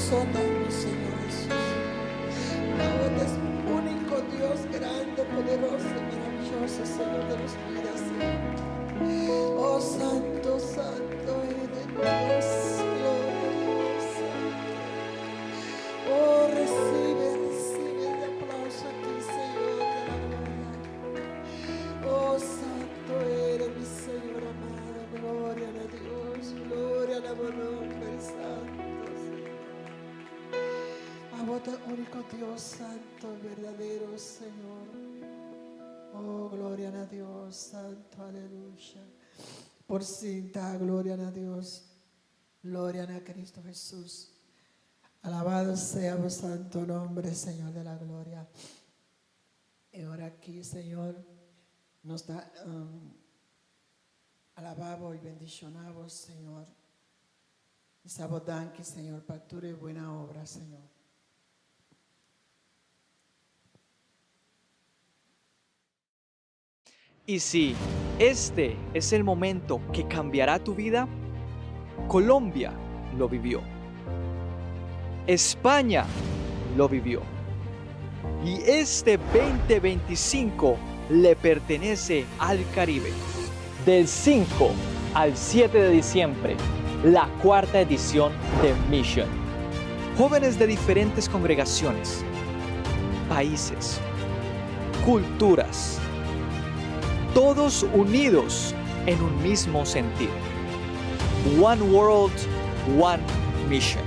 so ta mi Señor Hesus. Abo ta es único Dios grande, poderoso y maravilloso, Señor de nos vida, Señor. Oh Santo, Santo eres Dios, gloria a Dios, Santo. Oh, recibe, recibe el aplauso aquí, Señor de la gloria. Oh, Santo eres mi Señor amado, gloria a Dios, gloria a tu nombre, Santo, Señor. Abo ta único Dios Santo, verdadero, Señor. Oh, gloria a Dios, Santo, aleluya. Por sinta, gloria a Dios. Gloria a Cristo Jesús. Alabado sea tu santo nombre, Señor de la gloria. Y awor aki, Señor, nos ta alabá i bendishoná, Señor. I danki, Señor, pa tur buena obra, Señor. Y si este es el momento que cambiará tu vida, Colombia lo vivió. España lo vivió. Y este 2025 le pertenece al Caribe. Del 5 al 7 de diciembre, la cuarta edición de Mission. Jóvenes de diferentes congregaciones, países, culturas, todos unidos en un mismo sentir. One World, One Mission.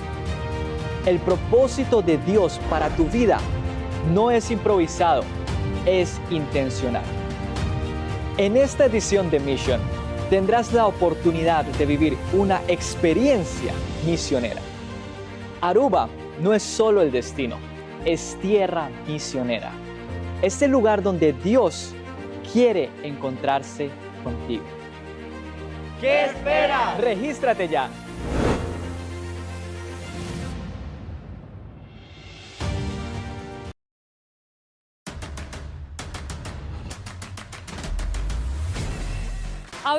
El propósito de Dios para tu vida no es improvisado, es intencional. En esta edición de Mission tendrás la oportunidad de vivir una experiencia misionera. Aruba no es solo el destino, es tierra misionera. Es el lugar donde Dios quiere encontrarse contigo. ¿Qué esperas? Regístrate ya.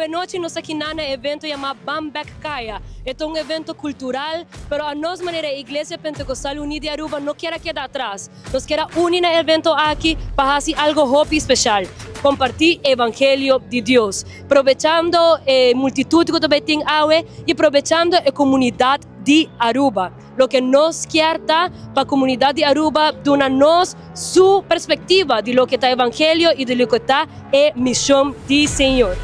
Anochi nos aki na e evento yama Ban Bek Caya. E un evento cultural, pero anos manera Iglesia Pentecostal Unida di Aruba no kier keda atras. Nos kier uni na e evento aki pa haci algo hopi special. Comparti Evangelio di Dios. Aprovechando e multitud cu tambe tin awe y aprovechando e comunidad di Aruba. Loke nos kier ta pa e comunidad di Aruba duna nos su perspectiva di loke ta Evangelio y di loke ta e mision di Señor.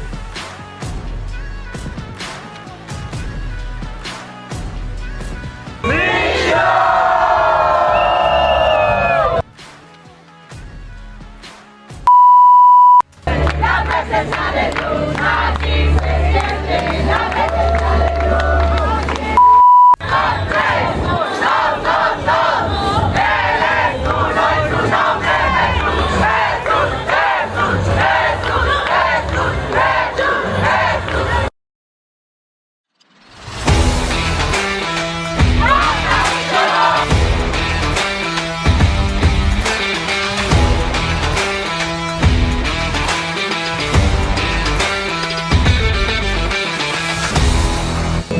La presencia de Dios aquí se siente, la presencia de Dios. Tres, dos, dos, dos. Él es uno y su nombre es Jesús. Jesús, Jesús, Jesús, Jesús, Jesús, Jesús.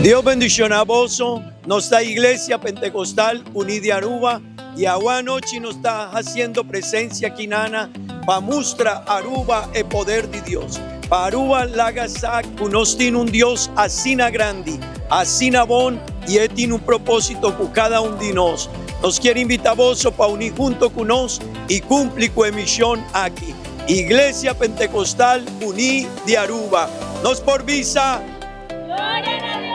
Dios bendishoná boso. Nos ta Iglesia Pentecostal Unida di Aruba y anochi nos ta haciendo presencia aki nan pa mustra Aruba e poder di Dios. Pa Aruba laga sa cu nos tin un Dios asina grandi, asina bon y E tin un proposito cu cada un di nos. Nos kier invita boso pa uni hunto cu nos y cumpli cu e mision aki. Iglesia Pentecostal Unida di Aruba. Nos por bisa. Gloria na Dios!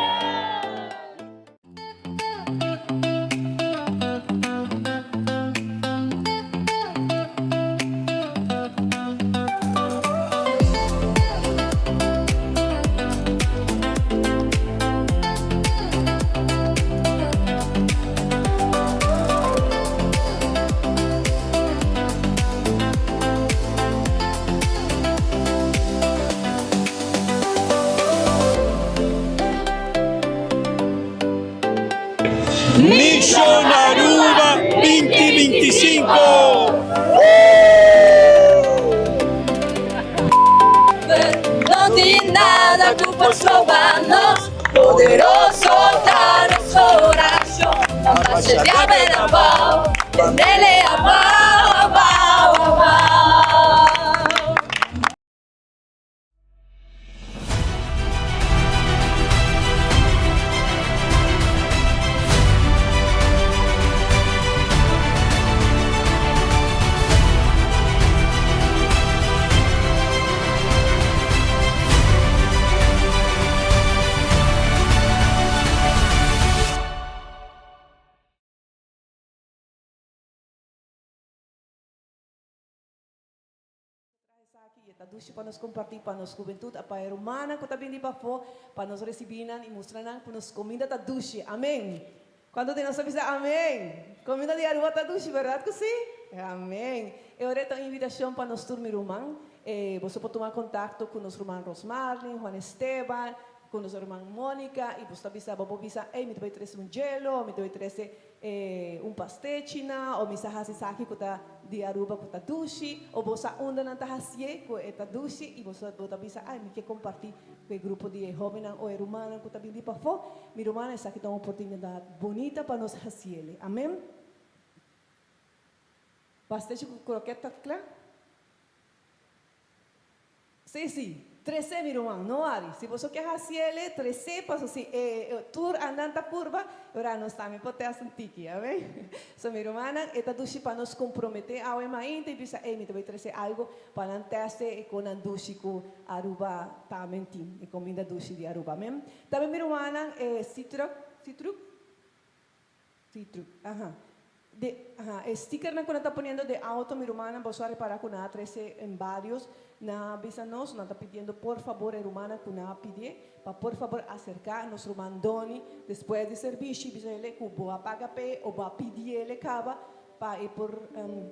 Mission Aruba 2025! No tin nada cu por stroba nos, poderoso ta nos oracion. Basha diabel abao, tendele abao, abao, abao. Esaki i e ta dushi pa nos kompartí pa nos hubentut, pa e rumannan ku ta bini pafó, pa nos risibí nan i mustra nan ku nos kuminda ta dushi. Amen! Kuantu di nos ta bisa amen? Kuminda di Aruba ta dushi, bèrdat ku sí? Amen! E ora e ta un invitashon pa nos tur mi ruman. Boso por tuma kontakto ku nos ruman Rosmarlin, Juan Esteban, ku nos ruman Monica i boso ta bisa, bo por bisa, ey mi ta bai trese un jelo, mi ta bai trese E un pastechi na o mi sa hasi esaki ku ta di Aruba ku ta dushi o bo sa unda nan ta hasié ku e ta dushi i bo sa bo ta bisa ay mi ke kompartí ku e grupo di e hóbennan o e rumannan ku ta bini pafó. Mi rumannan esaki ta un oportunidat bunita pa nos hasiele. Amen. Pastechi ku kroket ta kla? Sí, sí. Tresé, mi ruman, no wari. Si boso ke hasi el, tresé, paso si e tur andan ta purba, e ora nos tambe por test un tiki, amen. So, mi rumannan, e ta dushi pa nos komprometé awe mainta i bisa, ey, mi ta bai trese algu pa nan teste e konan dushi ku Aruba tambe tin, e kominda dushi di Aruba, amen. Tambe, mi rumannan, e sitruk, sitruk? Sitruk, aha. De, aha, e stickernan ku nan ta poniendo den auto, mi rumannan, boso a repara ku nan a trese en varios, nan a bisa nos, nan ta pidiendo por fabor e rumannan ku nan a pidié, pa por fabor aserká nos ruman Donny despues di serbishi, bisa el'e ku bo a paga p'e o bo a pidié el'e kaba pa e por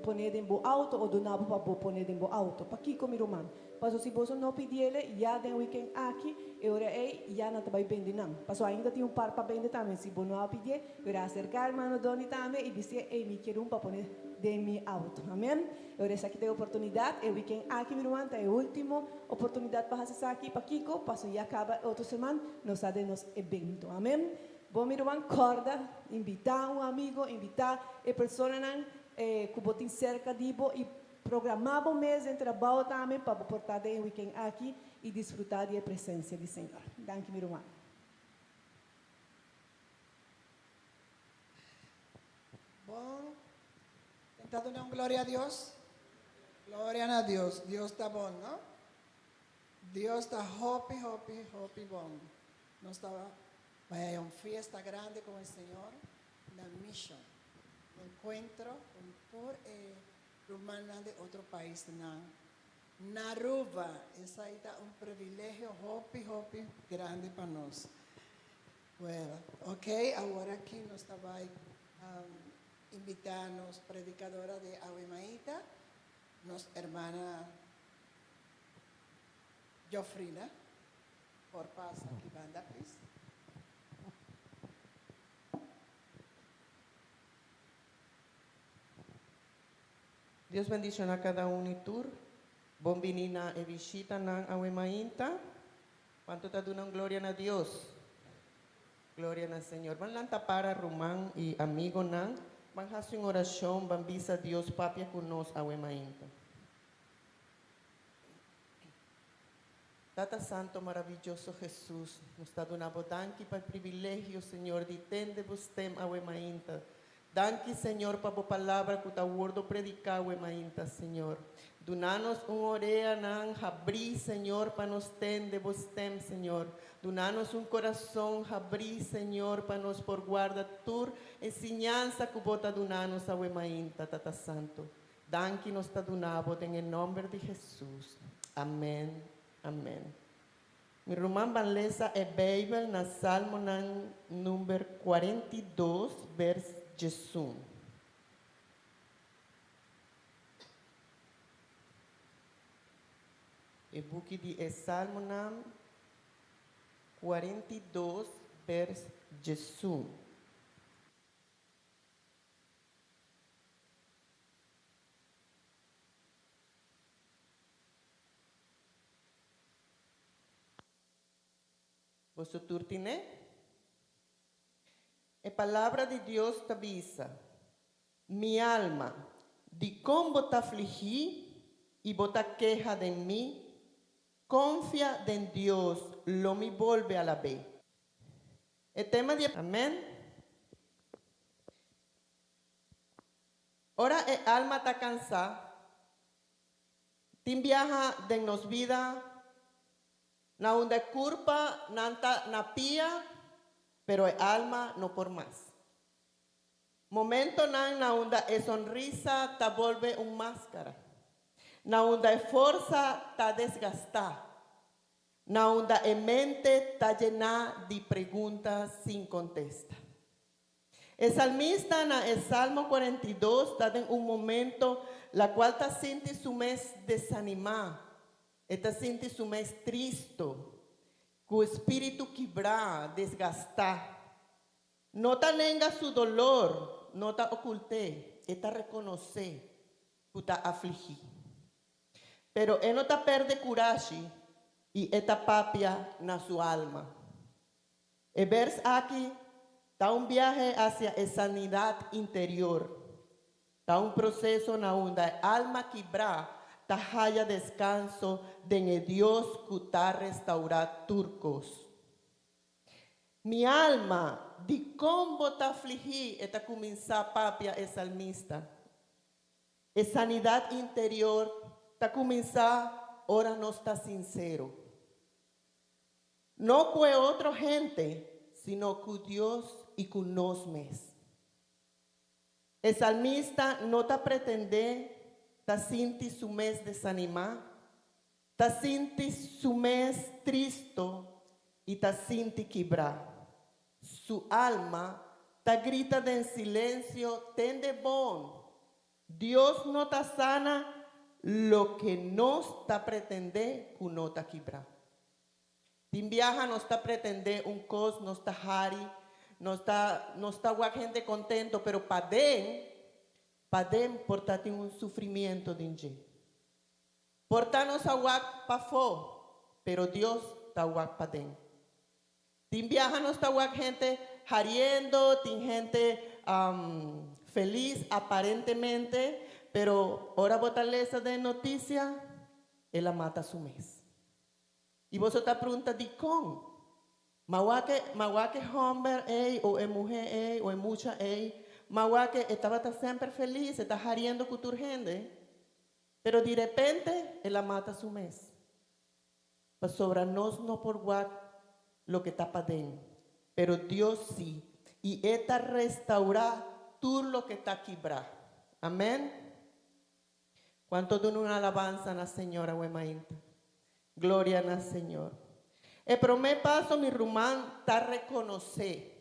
pone den bo auto o duna bo pa bo pone den bo auto. Pakiko, mi ruman? Paso si boso no pidiele ya den weekend aki, e ora ei ya nan ta bai bende nan. Paso ainda tin un par pa bende tambe. Si bo no a pidié, e ora aserká hermano Donny tambe i bis'é, Ey, mi kier un pa pone den mi auto. Amen. E ora esaki ta e oportunidat. E weekend aki, mi ruman, ta e ultimo oportunidat pa hasi esaki. Pakiko? Paso ya kaba e otro seman nos ta den nos ebento. Amen. Bo, mi ruman, kòrda invitá un amigo, invitá e personanan ku bo tin serka di bo i Programá bo mes den trabao tambe pa bo por ta den e weekend aki y disfruta di e presencia di Señor. Danki mi ruman. Bon, ken ta duna un gloria a Dios? Gloria na Dios. Dios ta bon, no? Dios ta hopi, hopi, hopi bon. Nos ta bai haya un fiesta grandi con e Señor na Mission. Encuentro con tur e Rumannan di otro paisnan na Aruba. Esai ta un privilegio hopi hopi grandi pa nos. Well, ok, awor aki nos ta bai invita nos predicadora di awe maita, nos hermana Jofrina. Por pasa aki banda, please. Dios bendiciona cada un y tur. Bon bini na e bishitanan awe mainta. Cuanto ta duna un gloria na Dios? Gloria na Señor. Ban lanta para ruman y amigonan. Ban haci un oracion. Ban bisa Dios papia cu nos awe mainta. Tata Santo Maravilloso Jesus, nos ta duna Bo danki pa e privilegio, Señor, di tende Bo stem awe mainta. Danki, Señor, pa Bo palabra cu ta wordo predica awe mainta, Señor. Duna nos un oreanan habri, Señor, pa nos tende Bo stem, Señor. Duna nos un corazon habri, Señor, pa nos por guarda tur enseñansa cu Bo ta duna nos awe mainta, Tata Santo. Danki nos ta duna bo den e nomber di Jesus. Amen, amen. Mi ruman ban lesa e Bijbel na Salmonan number 42 vers 11. E buki di e Salmonan 42 vers 11. Boso tur tine? E palabra di Dios ta bisa, Mi alma, dikon bo ta afligí i bo ta keha den mi? Konfia den Dios, lo mi bolbe alab'é. E tema di e. Amèn. Ora e alma ta kansá, tin biaha den nos bida na unda e kurpa nan ta na pia, pero e alma no por mas. Momentonan na unda e sonrisa ta bolbe un máskara, na unda e forsa ta desgastá, na unda e mente ta yená di pregunta sin kontesta. E salmista na e Salmo 42 ta den un momento la kual ta sinti su mes desanimá, e ta sinti su mes tristo, ku spiritu kibrá, desgastá. No ta nenga su dolor, no ta okult'é, e ta rekonosé ku ta afligí. Pero e no ta pèrdè kurashi i e ta papia na su alma. E bèrs aki ta un biahe hacia e sanidat interior. Ta un proseso na unda e alma kibrá ta haya deskanso den e Dios ku ta restaurá tur kos. Mi alma, dikon bo ta afligí? E ta kuminsá papia e salmista. E sanidat interior ta kuminsá ora nos ta sinsero. No ku e otro hende, sino ku Dios i ku nos mes. E salmista no ta pretendé ta sinti su mes desanimá, ta sinti su mes tristo i ta sinti kibrá. Su alma ta grita den silensio, Tende bon! Dios no ta sana loke nos ta pretendé ku no ta kibrá. Tin biaha nos ta pretendé un kos, nos ta hari, nos ta nos ta wak hende kontento, pero paden, paden por ta tin un sufrimiento den dje. Por ta nos a wak pafó, pero Dios ta wak paden. Tin biaha nos ta wak hende hariendo, tin hende felis aparentemente, pero ora bo ta lesa den notisia, el a mata su mes. I boso ta prunta dikon? Ma wak e, ma wak e hòmber ei o e muhé ei o e mucha ei, ma wak e, e tabata semper felis, e ta hariendo ku tur hende, pero di repente el a mata su mes. Pasobra nos no por wak loke ta paden, pero Dios sí, i e ta restaurá tur loke ta kibrá. Amèn. Cuanto duna un alabanza na Señor awe mainta. Gloria na Señor. E prome paso mi ruman ta reconoce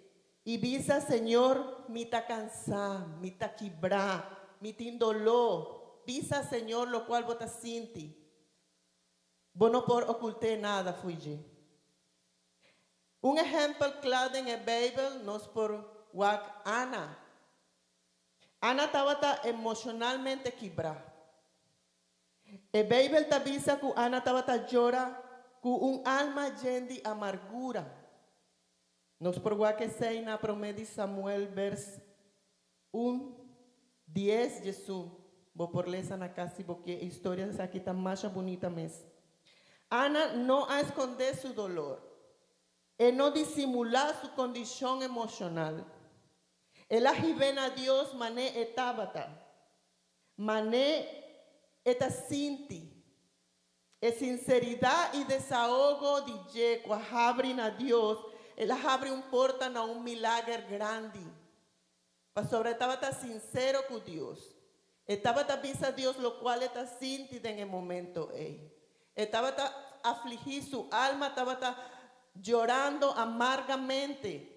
y bisa Señor mi ta cansa, mi ta kibra, mi tin dolo. Bisa Señor locual bo ta sinti. Bo no por oculte nada fo'i dje. Un ehempel cla den e Bijbel nos por wak Ana. Ana tabata emoshonalmente kibrá. E Beibel ta bisa ku Ana tabata yora ku un alma yen di amargura. Nos por wak esei na Promé di Samuel bers un, dies, djesun. Bo por lesa na kas si bo ke. E historia esaki ta masha bunita mes. Ana no a eskondé su dolor. E no disimulá su kondishon emoshonal. El a hib'é na Dios mané e tabata, mané e ta sinti. E sinseridat i desahogo di dje ku a habri na Dios, el a habri un porta na un milager grandi. Pasobra e tabata sinsero ku Dios. E tabata bisa Dios lokual e ta sinti den e momento ei. E tabata afligí, su alma tabata yorando amargamente.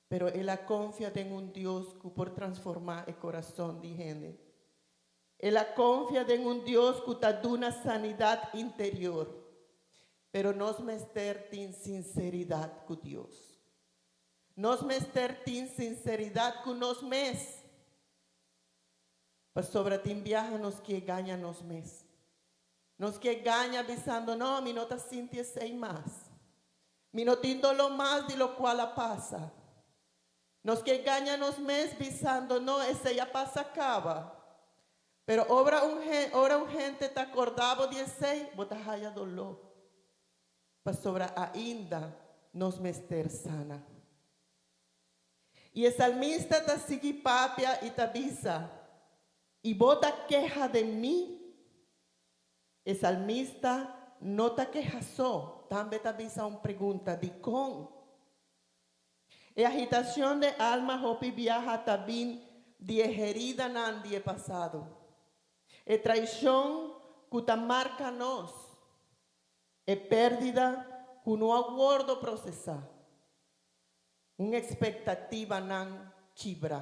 Pero el a konfia den un Dios ku por transformá e korason di hende. El a konfia den un Dios ku ta duna sanidat interior. Pero nos mester tin sinseridat ku Dios. Nos mester tin sinseridat ku nos mes. Pasobra tin biaha nos ke gaña nos mes. Nos ke gaña bisando, No, mi no ta sinti esei mas. Mi no tin doló mas di lokual a pasa. Nos ke gaña nos mes bisando no esei a pasa kaba. Pero ora un ora un hende ta korda bo di esei, bo ta haya doló. Pasobra ainda nos mester sana. I e salmista ta sigui papia i ta bisa, I bo ta keha den mi? E salmista no ta keha so, tambe ta bisa un pregunta, Dikon? E agitacion den alma hopi biaha ta bin di e heridanan di e pasado, e traicion cu ta marca nos, e perdida cu no a wordo procesa, un expectativanan kibra,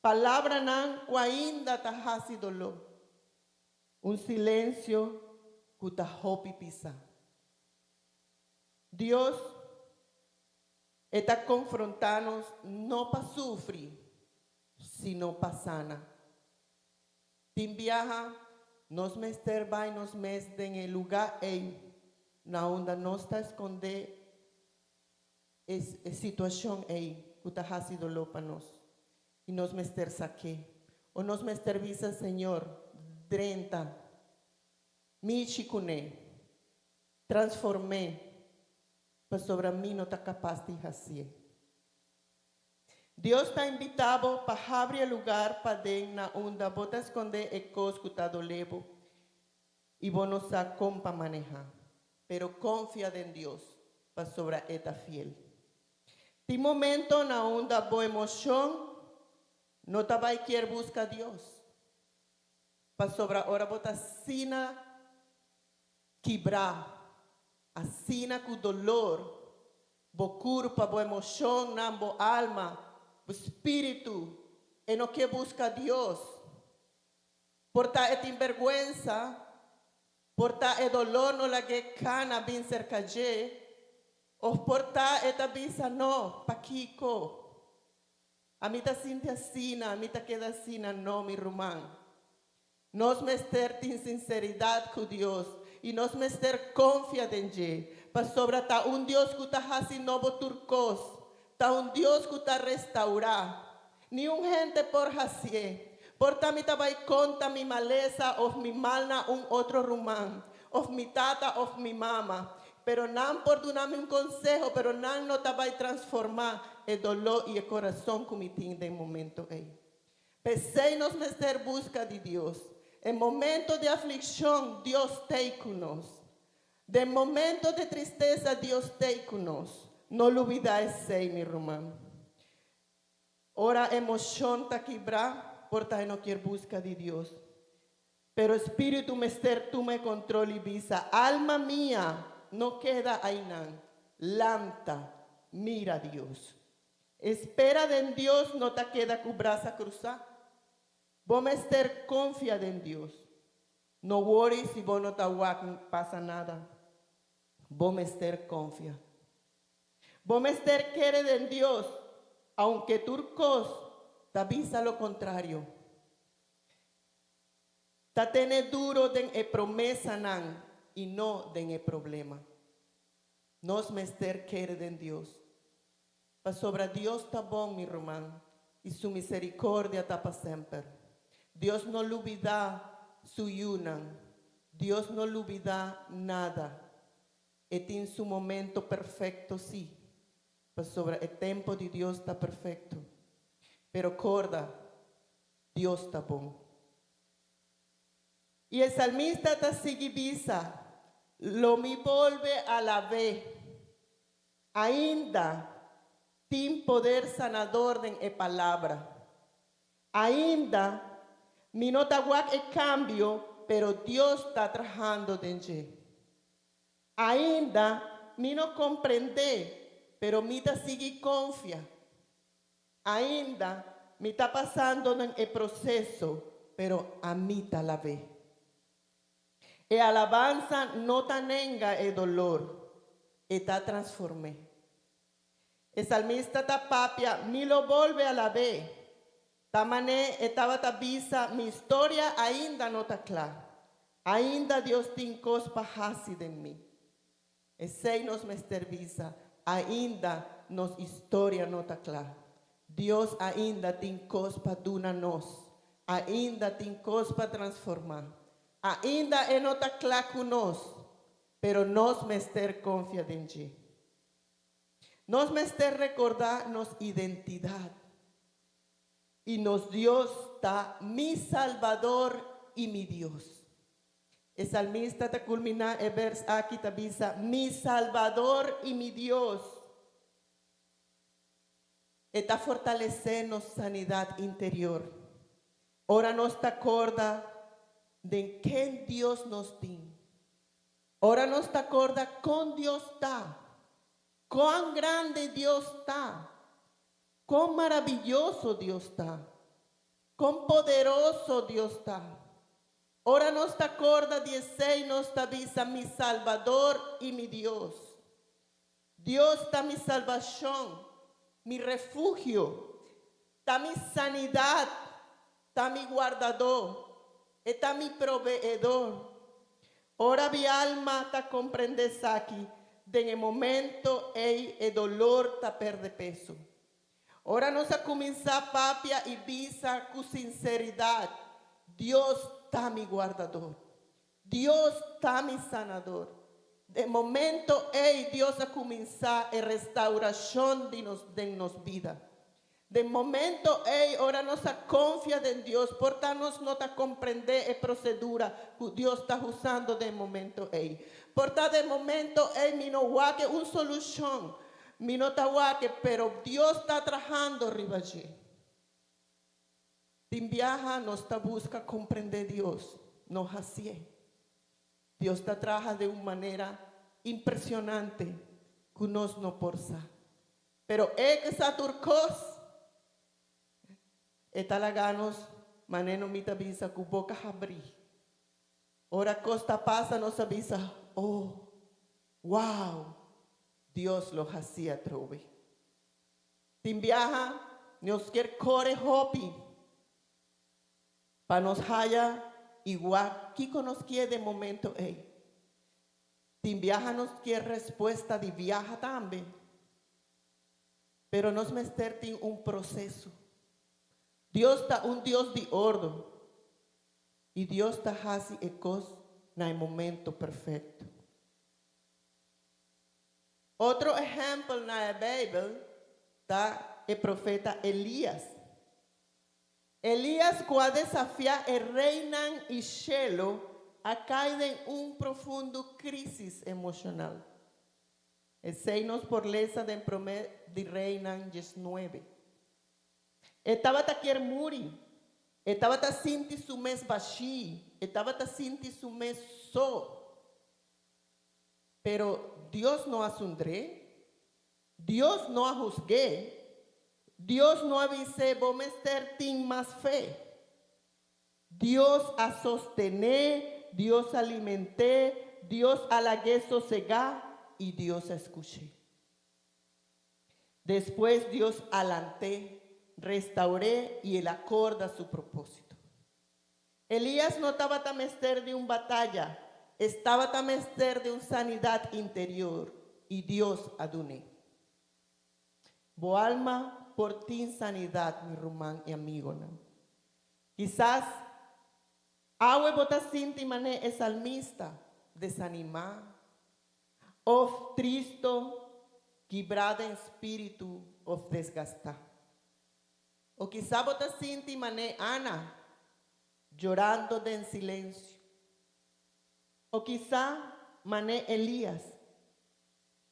palabranan cu ainda ta haci dolor, un silencio cu ta hopi pisa. Dios, E ta konfrontá nos no pa sufri, sino pa sana. Tin biaha nos mester bai nos mes den e lugá ei na unda nos ta skondé e e situashon ei ku ta hasi doló pa nos, i nos mester sak'é. O nos mester bisa, Señor, drenta, mishi kuné. Transform'é, pasobra mi no ta kapas di hasié. Dios ta invitá bo pa habri e lugar paden na unda bo ta skondé e kos ku ta dolé bo i bo no sa kon pa manehá. Pero konfia den Dios, pasobra e ta fiel. Tin momento na unda bo emoshon no ta bai kier buska Dios, pasobra ora bo ta asina Kibrá, asina ku dolor, bo kurpa, bo emoshonnan, bo alma, bo spiritu, e no ke buska Dios. Por ta e tin bèrgwensa, por ta e dolor no lag'é kana bin serka dje, òf por ta e ta bisa, No, pakiko? Ami ta sinti asina, ami ta keda asina, no, mi ruman. Nos mester tin sinseridat ku Dios i nos mester konfia den dje, pasobra ta un Dios ku ta hasi nobo tur kos, ta un Dios ku ta restaurá. Niun hende por hasié. Por ta mi ta bai konta mi malesa òf mi mal na un otro ruman, òf mi tata òf mi mama, pero nan por duna mi un konseho, pero nan no ta bai transformá e doló i e korason ku mi tin den momento ei. P'esei nos mester buska di Dios. En momento di aflikshon, Dios t'ei ku nos. Den momento di tristesa, Dios t'ei ku nos. No lubidá esei, mi ruman. Ora emoshon ta kibrá, por ta e no kier buska di Dios. Pero spiritu mester tuma e kontrol i bisa, Alma mia, no keda ainan. Lanta, mira Dios. Espera den Dios no ta keda ku brasa krusá. Bo mester konfia den Dios. No wori si bo no ta wak pasa nada. Bo mester konfia. Bo mester kere den Dios, aunke tur kos ta bisa lo kontrario. Ta tene duro den e promesanan i no den e problema. Nos mester kere den Dios. Pasobra Dios ta bon, mi ruman, i su misericordia ta pa semper. Dios no lubidá su yunan. Dios no lubidá nada. E tin su momento perfecto, sí, pasobra e tempo di Dios ta perfecto. Pero corda, Dios ta bon. I e salmista ta sigui bisa, Lo mi bolbe alab'é. Ainda tin poder sanador den e palabra. Ainda mi no ta wak e cambio pero Dios ta trahando den dje. Ainda mi no comprende pero mi ta sigui confia. Ainda mi ta pasando den e proceso pero ami ta labe. E alabansa no ta nenga e dolor, e ta transform'é. E salmista ta papia, Mi lo bolbe alab'é. Ta man'é e tabata bisa, Mi historia ainda no ta kla. Ainda Dios tin kos pa hasi den mi. Esei nos mester bisa. Ainda nos historia no ta kla. Dios ainda tin kos pa duna nos. Ainda tin kos pa transformá. Ainda e no ta kla ku nos, pero nos mester konfia den dje. Nos mester rekordá nos identidat. I nos Dios ta mi Salbador i mi Dios. E salmista ta kulminá e bèrs aki ta bisa, Mi Salbador i mi Dios. E ta fortalesé nos sanidat interior. Ora nos ta kòrda den ken Dios nos tin. Ora nos ta kòrda kon Dios ta, kuan grandi Dios ta, kon maravioso Dios ta, kon poderoso Dios ta. Ora nos ta kòrda di esei nos ta bisa, Mi Salbador i mi Dios. Dios ta mi salbashon, mi refugio, ta mi sanidat, ta mi wardadó, e ta mi proveedor. Ora mi alma ta komprendé esaki, den e momento ei e dolor ta pèrdè peso. Ora nos a kuminsá papia i bisa ku sinseridat, Dios ta mi wardador. Dios ta mi sanador. Den momento ei Dios a kuminsá e restaurashon di nos den nos bida. Den momento ei ora nos a konfia den Dios, por ta nos no ta komprendé e prosedura ku Dios ta usando den momento ei. Por ta den momento ei mi no wak un solushon, mi no ta wak, pero Dios ta trahando riba dje. Tin biaha nos ta buska komprendé Dios, no hasié. Dios ta traha di un manera impreshonante ku nos no por sa. Pero e ku sa tur kos, e ta laga nos manera no mi ta bisa ku boka habrí. Ora kos ta pasa nos a bisa, Oh, wow, Dios lo hasi atrobe. Tin biaha nos kier kore hopi pa nos haya i wak kiko nos kier den momento ei. Tin biaha nos kier respuesta di biaha tambe. Pero nos mester tin un proseso. Dios ta un Dios di orden. I Dios ta hasi e kos na e momento perfekto. Otro ehèmpel na e Beibel ta e profeta Elias. Elias ku a desafiá e reinan i shelu a kai den un profundo krísis emoshonal. Esei nos por lesa den Promé di Reinan 19. E tabata kier muri. E tabata sinti su mes bashí. E tabata sinti su mes so. Pero Dios no a zundr'é. Dios no a husg'é. Dios no a bis'é, Bo mester tin mas fe. Dios a sostené, Dios a aliment'é, Dios a lag'é sosegá i Dios a skuch'é. Despues Dios a lant'é, restaur'é i el a korda su propósito. Elías no tabata mester di un bataya, e tabata mester di un sanidat interior i Dios a dun'é. Bo alma por tin sanidat, mi ruman i amigonan. Kisas awe bo ta sinti manera e salmista, desanimá, òf tristu, kibrá den spiritu òf desgastá. O kisas bo ta sinti manera Ana, yorando den silensio. O kisas manera Elias,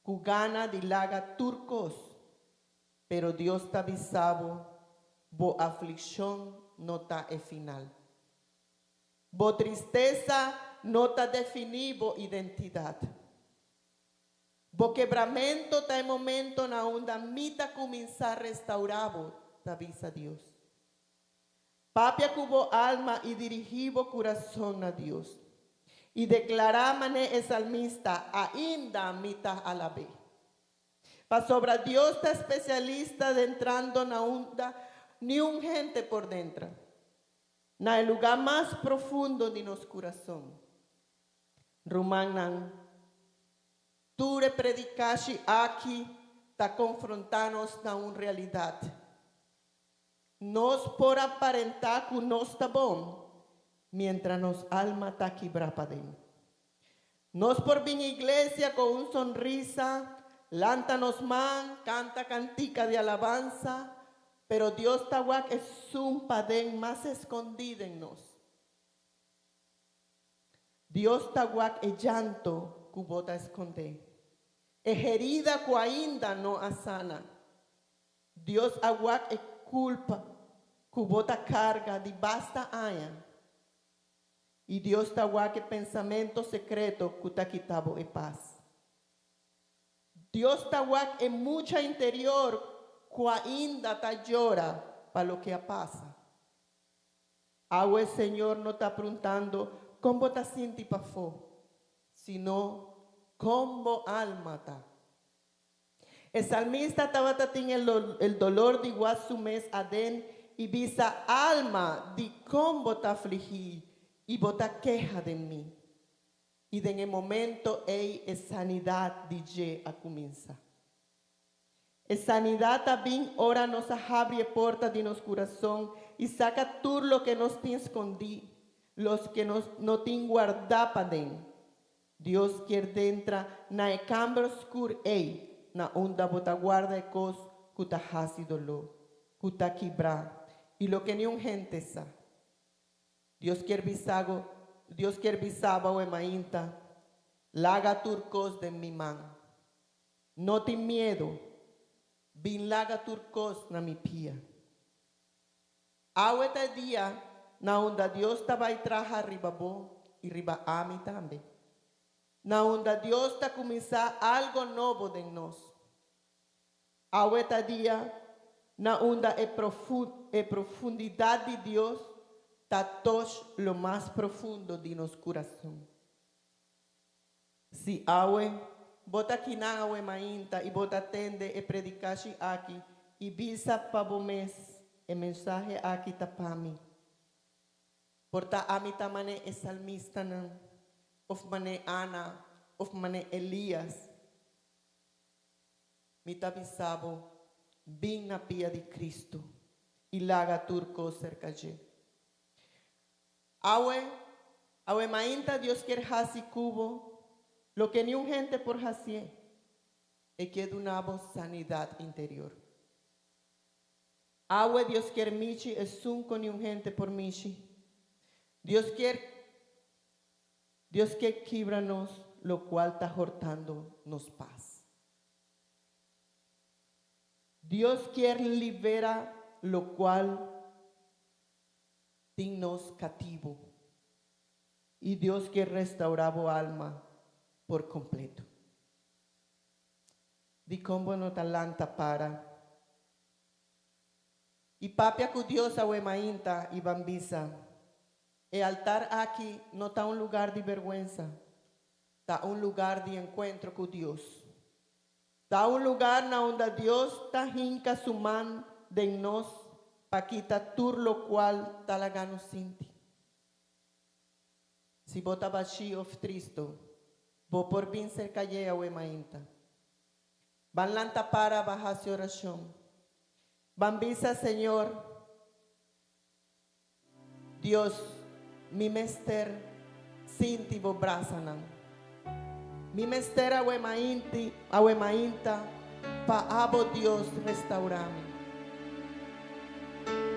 ku gana di laga tur kos, pero Dios ta bisa bo, bo aflikshon no ta e final. Bo tristesa no ta definí bo identidat. Bo kebramentu ta e momento na unda mi ta kuminsá restourá bo, ta bisa Dios. Papia ku bo alma i dirigí bo kurason na Dios. I deklará manera e salmista, ainda mi ta alab'é. Pasobra Dios ta spesialista drentando na unda niun hende por drenta. Na e lugá mas profundo di nos kurason. Rumannan, tur e predikashi aki. ta konfrontá nos na un realidat. Nos por aparentá ku nos ta bon, miéntras nos alma ta kibrá paden. Nos por bin iglesia ku un sonrisa, lanta nos man, kanta kantika di alabansa, pero Dios ta wak esun paden mas skondí den nos. Dios ta wak e llanto ku bo ta skonde. E herida ku ainda no a sana. Dios a wak e kulpa ku bo ta karga di basta aña. I Dios ta wak e pensamentu sekreto ku ta kita bo e pas. Dios ta wak e mucha interior ku ainda ta yora pa loke a pasa. Awe Señor no ta preguntando kon bo ta sinti pafó, sino kon bo alma ta. E salmista tabatin e doló di wak su mes aden i bisa alma di kon bo ta afligí i bo ta keha di mi. I den e momento ei e sanidat di dje a kuminsá. E sanidat ta bin ora nos habri e porta di nos kurason i saka tur loke nos tin skondí, loke nos no tin wardá paden. Dios ke drenta na e kamber skur ei, na unda bo ta warda e kos ku ta hasi doló, ku ta kibra, i loke ningun hende sa. Dios ke bisa bo, Dios ke bisa bo awe mainta, laga tur kos den mi man. No tin miedu, bin laga tur kos na mi pia. Awe ta dia na unda Dios ta bai traha riba bo i riba ami tambe. Na unda Dios ta kuminsá algu nobo den nos. Awe ta dia na unda e, e profundidat di Dios ta touch lo mas profundo di nos kurason. Si awe bo ta akinan awe mainta i bo ta tende e predikashi aki i bisa pa bo mes e mensahe aki ta pa mi. Por ta ami ta mane e salmistanan, òf mane Ana, òf mane Elias. Mi ta bisa bo, bin na pia di Kristu i laga tur kos serka dje. Awe, awe mainta Dios ke hasi ku bo, loke ningun hende por hasi, e ke duna bo sanidat interior. Awe Dios ke mishi esun ku ningun hende por mishi. Dios ke Dios ke kibra nos, lokual ta hòrtando nos pas. Dios ke liberá lokual tin nos katibu. I Dios ke restourá bo alma por kompleto. Di kon no ta lanta para. I papia ku Dios awe mainta i ban bisa. E altar aki no ta un lugá di bèrgwensa. Ta un lugá di enkuentro ku Dios. Ta un lugá na unda Dios ta hinka su man den nos pa kita tur lokual ta laga nos sinti. Si bo ta bashí òf tristu, bo por bin serka dje awe mainta. Ban lanta para ban hasi orashon. Ban bisa Señor, Dios, mi mester sinti bo brasanan. Mi mester awe mainti, awe mainta, pa abo Dios restourá mi.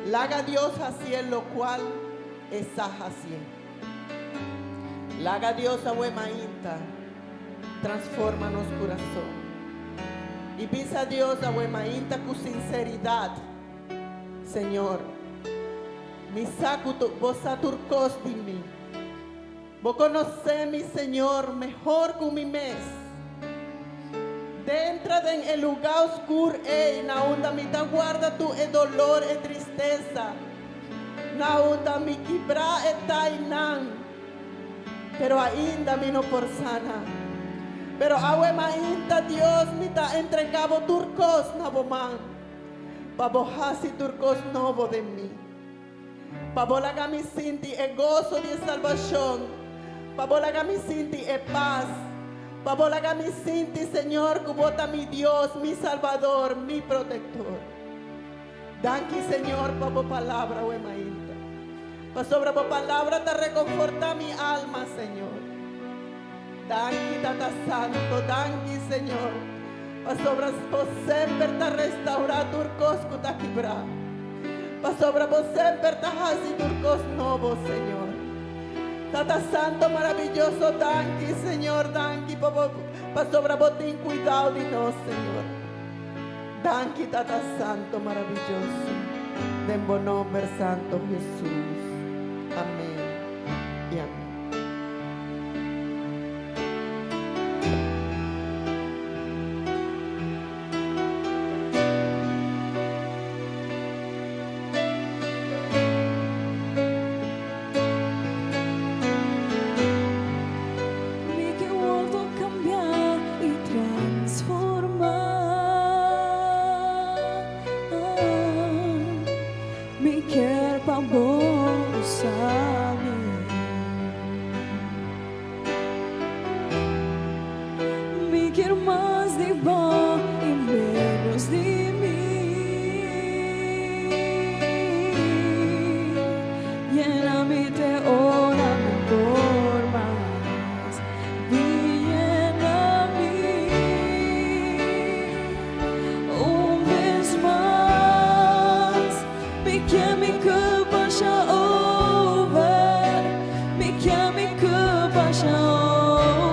Laga Dios hasi lokual e sa hasi. Laga Dios awe mainta, transformá nos kurason. I bisa Dios awe mainta ku sinseridat. Señor, mi sa ku bo sa tur kos di mi. Bo konosé mi, Señor, mihó ku mi mes. Drenta den e lugá skur ei, na unda mi ta warda tur e doló i tristesa. Na unda mi kibrá e ta einan. Pero ainda mi no por sana. Pero awe mainta Dios mi ta entregá bo tur kos na bo man. Pa bo hasi tur kos nobo den mi. Pa bo laga mi sinti e goso di salbashon. Pa bo laga mi sinti e pas. Pa Bo laga mi sinti, Señor, ku Bo ta mi Dios, mi Salbador, mi Protektor. Danki, Señor, pa Bo Palabra awe mainta. Pasobra Bo Palabra ta rekonfortá mi alma, Señor. Danki, Tata Santo, danki, Señor, pasobra Bo semper ta restaurá tur kos ku ta kibrá. Pasobra Bo semper ta hasi tur kos nobo, Señor. Tata Santo maravilloso, danki, Señor, danki pa Bo, pasobra Bo tin kuidao di nos, Señor. Danki, Tata Santo maravilloso, den Bo nomber santo Jesus. Amén y amén. Mi ke wordo kambia i transforma. Mi kier pa bo usa mi. Mi kier mas di bo i menos di mi. Yena mi te ora mi por mas. Bin yena mi un bes mas. Mi kier mi cup basha over. Mi kier mi cup basha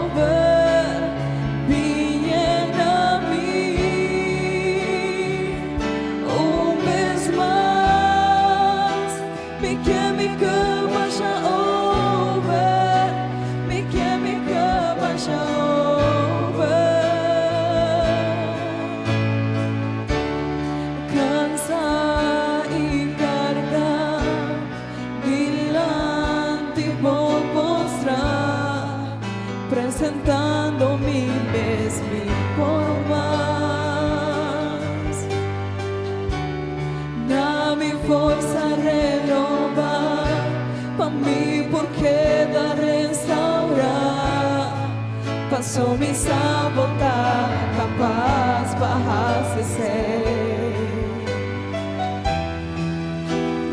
over. Bin yena mi un bes mas. Mi kier mi cup basha over. Mi kier mi cup basha over. Cansa y carga dilanti bo postra, presentando mi mes mi por mas. Na mi forza renoba, pa mi por keda restaura. Paso mi sa bo ta capaz pa haci esey.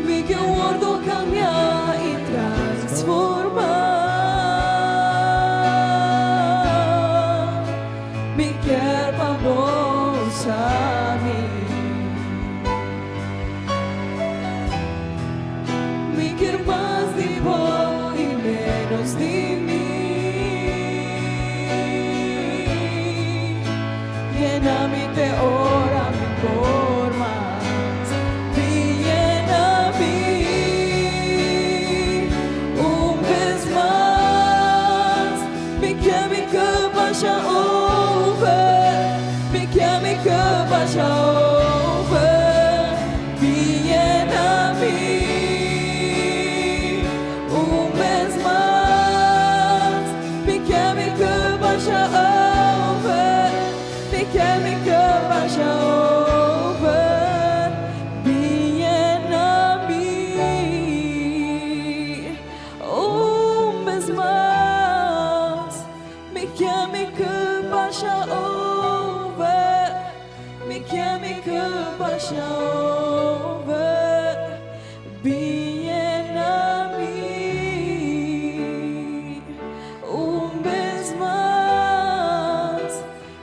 Mi ke wordo cambia y transforma. Mi kier pa bo usa mi. Mi kier mas di bo y menos di mi. Yena mi te ora mi por mas. Bin yena mi un bes mas. Mi kier mi cup basha over. Mi kier mi cup basha over. Bin yena mi un bes mas. Mi kier mi cup basha over. Mi kier mi cup basha over. Bin yena mi un bes mas. Mi kier mi cup basha over. Mi kier mi cup basha over. Bin yena mi un bes mas.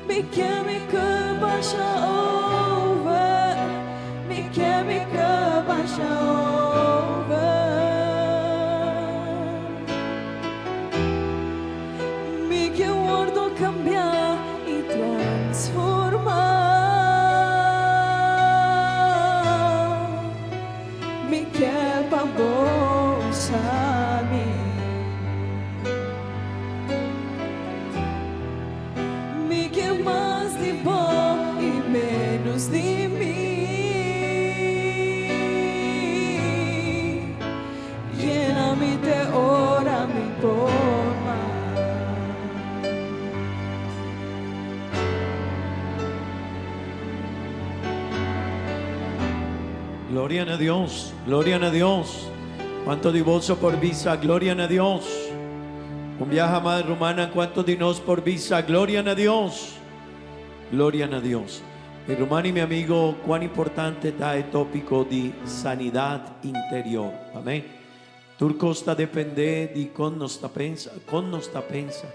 Mi kier mi cup basha over. Mi kier mi cup basha over. Mi kier wordo cambia y transforma. Mi kier pa bo usa mi. Mi kier mas di bo y menos di mi. Yena mi te ora mi por mas. Gloria na Dios, gloria na Dios. Cuanto di boso por bisa, gloria na Dios. Un biaha mas, rumannan, cuanto di nos por bisa Gloria na Dios? Gloria na Dios. Mi ruman y mi amigo, cuan importante ta e topico di sanidad interior. Amén. Tur cos ta depende di con nos ta pensa, con nos ta pensa.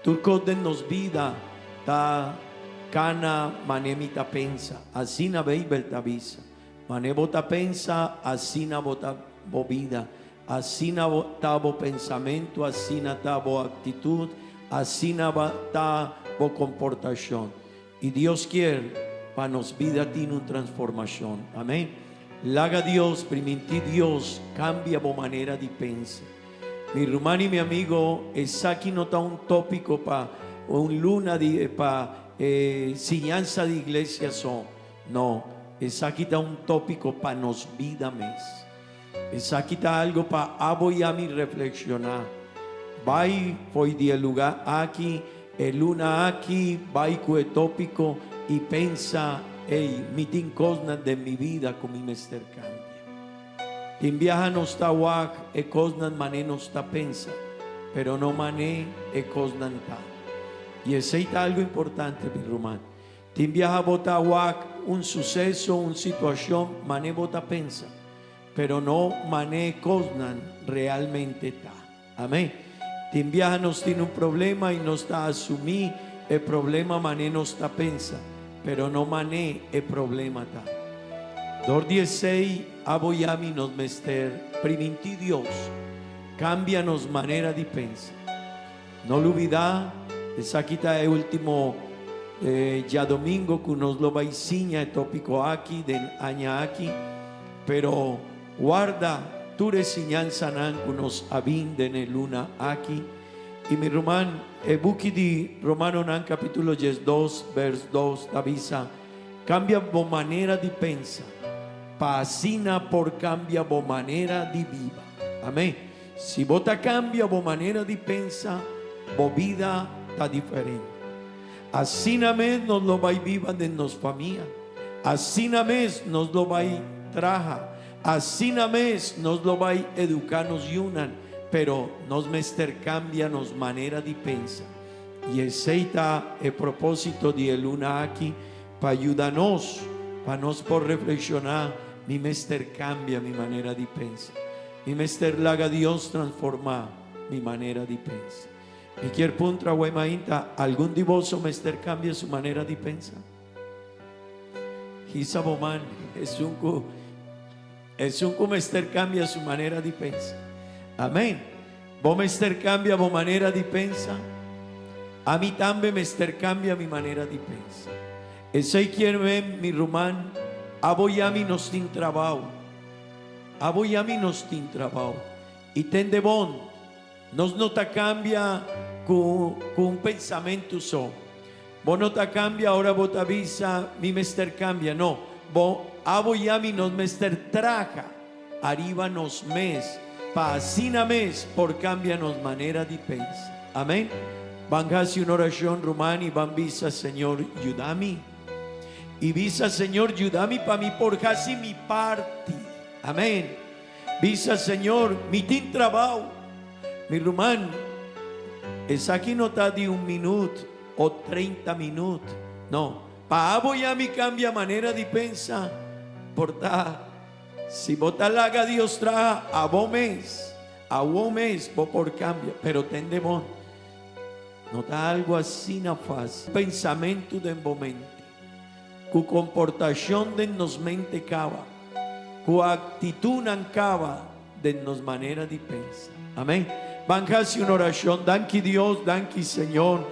Tur cos den nos bida ta cana mane mi ta pensa. Asina Bijbel ta bisa. Mane bo ta pensa, asina bo ta bo bida. Asina bo ta bo pensamentu, asina ta bo actitud, asina ba ta bo comportacion. Y Dios kier pa nos bida tin un transformacion. Amen. Laga Dios, priminti Dios, cambia bo manera di pensa. Mi ruman y mi amigo, esaki no ta un topico pa un luna di pa siñansa di iglesia so. No, esaki ta un topico pa nos bida mes. Esaki ta algo pa abo y ami reflexiona. Bai fo'i di e luga aki, e luna aki, bai cu e topico y pensa, Ey, mi tin cosnan den mi bida cu mi mester cambia. Tin biaha nos ta wak e cosnan mane nos ta pensa, pero no mane e cosnan ta. Y esey ta algo importante, mi ruman. Tin biaha bo ta wak un suseso, un situashon, mane bo ta pensa, pero no mane e kosnan realmente ta. Amén. Tin biaha nos tin un problema i nos ta asumí e problema mane nos ta pensa, pero no mane e problema ta. Dor di esei, abo i ami nos mester primintí Dios kambia nos manera di pensa. No lubidá, esaki ta e último djadomingo ku nos lo bai siña e tópiko aki den aña aki, pero warda tur e siñansanan ku nos a bin den e luna aki. I mi ruman, e buki di Romanonan kapítulo 12 bèrs 2 ta bisa, Kambia bo manera di pensa, pa asina por kambia bo manera di biba. Amén. Si bo ta kambia bo manera di pensa, bo bida ta diferente. Asina mes nos lo bai biba den nos famia. Asina mes nos lo bai traha. Asina mes nos lo bai eduká nos yunan. Pero nos mester kambia nos manera di pensa. I esei ta e propósito di e luna aki, pa yuda nos pa nos por reflekshoná, Mi mester kambia mi manera di pensa. Mi mester laga Dios transformá mi manera di pensa. Mi kier puntra awor mainta, algun di boso mester kambia su manera di pensa? Hisa bo man, esun ku esun ku mester kambia su manera di pensa. Amén. Bo mester kambia bo manera di pensa? Ami tambe mester kambia mi manera di pensa. Esei kier men, mi ruman, abo i ami nos tin trabou. Abo i ami nos tin trabou. I tende bon, nos no ta kambia ku ku un pensamentu so. Bo no ta kambia ora bo ta bisa, Mi mester kambia. No, bo, abo i ami nos mester traha ariba nos mes pa asina mes por kambia nos manera di pensa. Amen. Ban hasi un orashon, ruman, i ban bisa, Señor, yuda mi. I bisa, Señor, yuda mi pa mi por hasi mi parti. Amén. Bisa, Señor, mi tin trabao. Mi ruman, esaki no ta di un minut o 30 minut. No. Pa abo i ami cambia manera di pensa, por ta si bo ta laga Dios traha abo mes, awo mes bo por cambia. Pero tende bon. No ta algu asina fásil. Pensamentu den bo mente, ku komportashon den nos mente kaba, ku aktitutnan kaba den nos manera di pensa. Amén. Ban hasi un orashon. Danki Dios, danki Señor,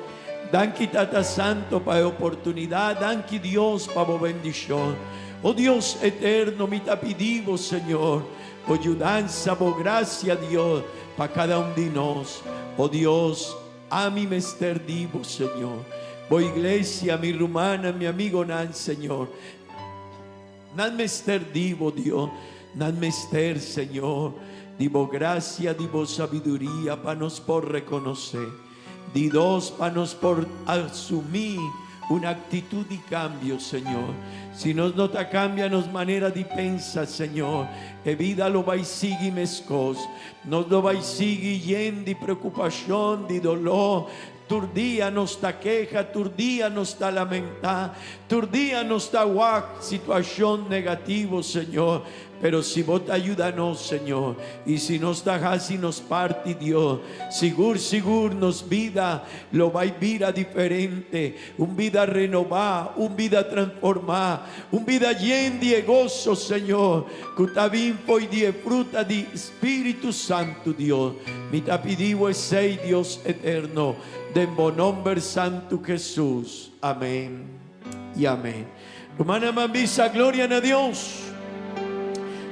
danki Tata Santo pa e oportunidat, danki Dios pa bo bendishon. O Dios eterno, mi ta pidi bo, Señor, bo yudansa, bo grasia, Dios, pa kada un di nos. O Dios, ami mester di bo, Señor. Bo iglesia, mi rumannan, mi amigonan, Señor. Nan mester di bo, Dios. Nan mester, Señor, di bo grasia, di bo sabiduria pa nos por rekonosé. Di dos, pa nos por asumí. Un actitud di cambio, Señor. Si nos no ta cambia nos manera di pensa, Señor, e bida lo bay sigui mescos. Nos lo bay sigui yen di preocupacion, di dolor. Tur dia nos ta keha, tur dia nos ta lamenta, tur dia nos ta wak situacion negativo, Señor. Pero si bo ta yuda nos, Señor, y si nos ta haci nos parti, Dios, sigur, sigur nos bida lo bay bira diferente, un bida renoba, un bida transforma, un bida yen di e goso, Señor, cu ta bin fo'i di e fruta di Spiritu Santu, Dios. Mi ta pidi bo esey, Dios eterno, den bo nomber santu Jesus. Amen y amen. Rumannan ban bisa gloria na Dios.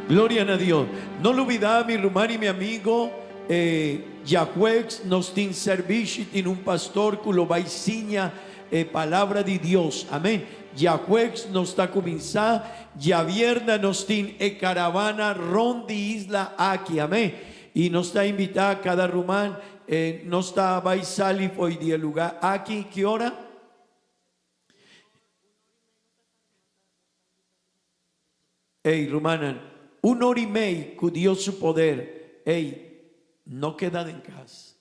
Gloria na Dios. No lubida mi ruman y mi amigo, e djajueves nos tin servishi, tin un pastor cu lo bay siña e palabra di Dios. Amen. Djajueves nos ta cuminsa, djavierna nos tin e caravana rond di isla aki. Amen. Y nos ta invita cada ruman, e nos ta bay sali fo'i di e lugar aki, ki ora? Ey, rumannan, un ora y mei cu Dios su poder, ey, no keda den cas.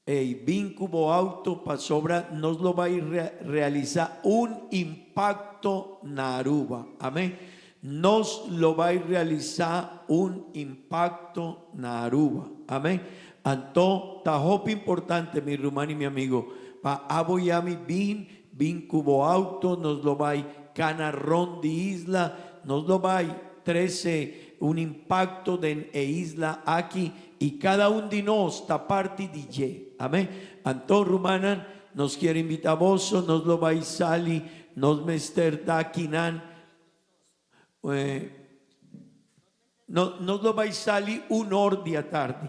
Ey, bin cu bo auto pasobra nos lo bay realisa un impacto na Aruba. Amen. Nos lo bay realisa un impacto na Aruba. Amen. Anto ta hopi importante, mi ruman y mi amigo, pa abo y ami bin Bin ku bo auto, nos lo bai kana rond di isla, nos lo bai trese un impakto den e isla aki i kada un di nos ta parti di dje. Amen. Anto, rumannan, nos kier invita boso, nos lo bai sali, nos mester ta akinan, No, nos lo bai sali un or di atardi.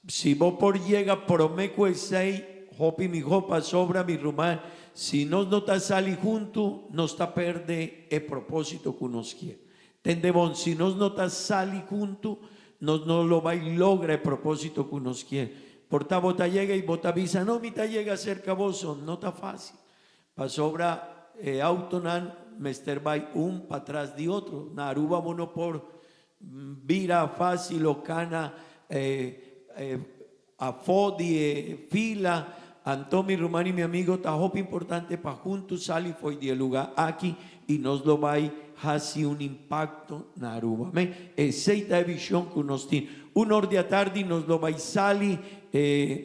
Si bo por yega prome ku esei, hopi mihó pasobra, mi ruman, si nos no ta sali huntu, nos ta perde e propósito ku nos kier. Tende bon, si nos no ta sali huntu, nos no lo bai logra e propósito ku nos kier. Por ta bo ta yega i bo ta bisa, No, mi ta yega serka boso. No ta fásil. Pasobra e autonan mester bai un patras di otro. Na Aruba bo no por bira fácil o cana afó di e fila. Anto mi ruman y mi amigo ta hopi importante pa hunto sali fo'i di e lugar aki y nos lo bai haci un impacto na Aruba. Amen. Esey ta e vision cu nos tin. Un or di atardi nos lo bai sali,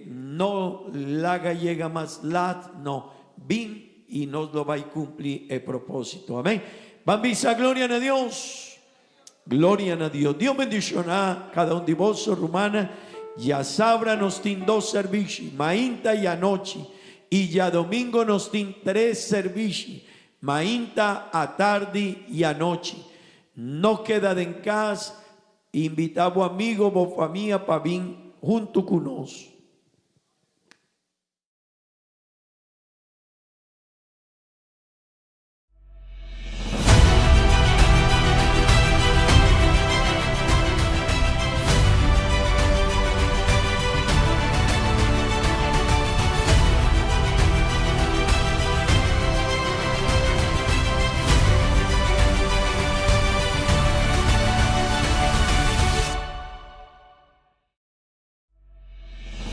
no laga yega mas lat, no, bin y nos lo bai cumpli e proposito. Amen. Ban bisa gloria na Dios. Gloria na Dios. Dios bendiciona cada un di boso, rumannan. Djasabra nos tin dos servishi, mainta y anochi. Y djadomingo nos tin tres servishi, mainta, atardi y anochi. No keda den cas, Invita bo amigo, bo famia pa bin hunto cu nos.